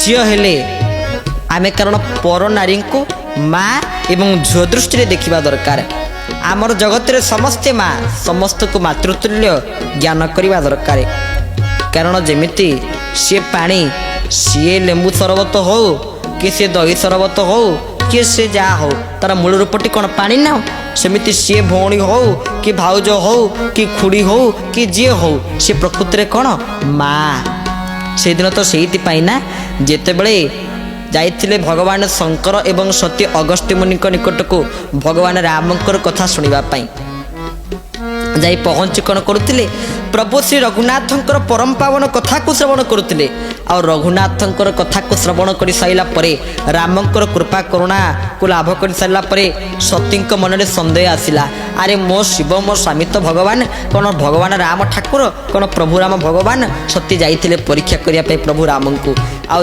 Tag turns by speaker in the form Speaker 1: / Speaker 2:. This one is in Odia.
Speaker 1: ଝିଅ ହେଲେ ଆମେ, କାରଣ ପର ନାରୀଙ୍କୁ ମା ଏବଂ ଝିଅ ଦୃଷ୍ଟିରେ ଦେଖିବା ଦରକାର। ଆମର ଜଗତରେ ସମସ୍ତେ ମା, ସମସ୍ତଙ୍କୁ ମାତୃତୁଲ୍ୟ ଜ୍ଞାନ କରିବା ଦରକାର। କାରଣ ଯେମିତି ସିଏ ପାଣି, ସିଏ ଲେମ୍ବୁ ସରବତ ହଉ କି ସିଏ ଦହି ସରବତ ହଉ କି ସେ ଯାହା ହଉ, ତାର ମୂଳ ରୂପଟି କ'ଣ? ପାଣି ନା? ସେମିତି ସିଏ ଭଉଣୀ ହଉ କି ଭାଉଜ ହଉ କି ଖୁଡ଼ି ହଉ କି ଯିଏ ହଉ, ସିଏ ପ୍ରକୃତିରେ କ'ଣ? ମା। ସେଦିନ ତ ସେଇଥିପାଇଁ ନା, ଯେତେବେଳେ ଯାଇଥିଲେ ଭଗବାନ ଶଙ୍କର ଏବଂ ସତୀ ଅଗସ୍ତ୍ୟ ମୁନିଙ୍କ ନିକଟକୁ ଭଗବାନ ରାମଙ୍କର କଥା ଶୁଣିବା ପାଇଁ, ଯାଇ ପହଞ୍ଚି କ'ଣ କରୁଥିଲେ? ପ୍ରଭୁ ଶ୍ରୀ ରଘୁନାଥଙ୍କର ପରମ ପାବନ କଥାକୁ ଶ୍ରବଣ କରୁଥିଲେ। ଆଉ ରଘୁନାଥଙ୍କର କଥାକୁ ଶ୍ରବଣ କରିସାରିଲା ପରେ, ରାମଙ୍କର କୃପା କରୁଣାକୁ ଲାଭ କରିସାରିଲା ପରେ ସତୀଙ୍କ ମନରେ ସନ୍ଦେହ ଆସିଲା, ଆରେ ମୋ ଶିବ, ମୋ ସ୍ୱାମୀ ତ ଭଗବାନ, କ'ଣ ଭଗବାନ ରାମ ଠାକୁର, କ'ଣ ପ୍ରଭୁ ରାମ ଭଗବାନ? ସତୀ ଯାଇଥିଲେ ପରୀକ୍ଷା କରିବା ପାଇଁ ପ୍ରଭୁ ରାମଙ୍କୁ। ଆଉ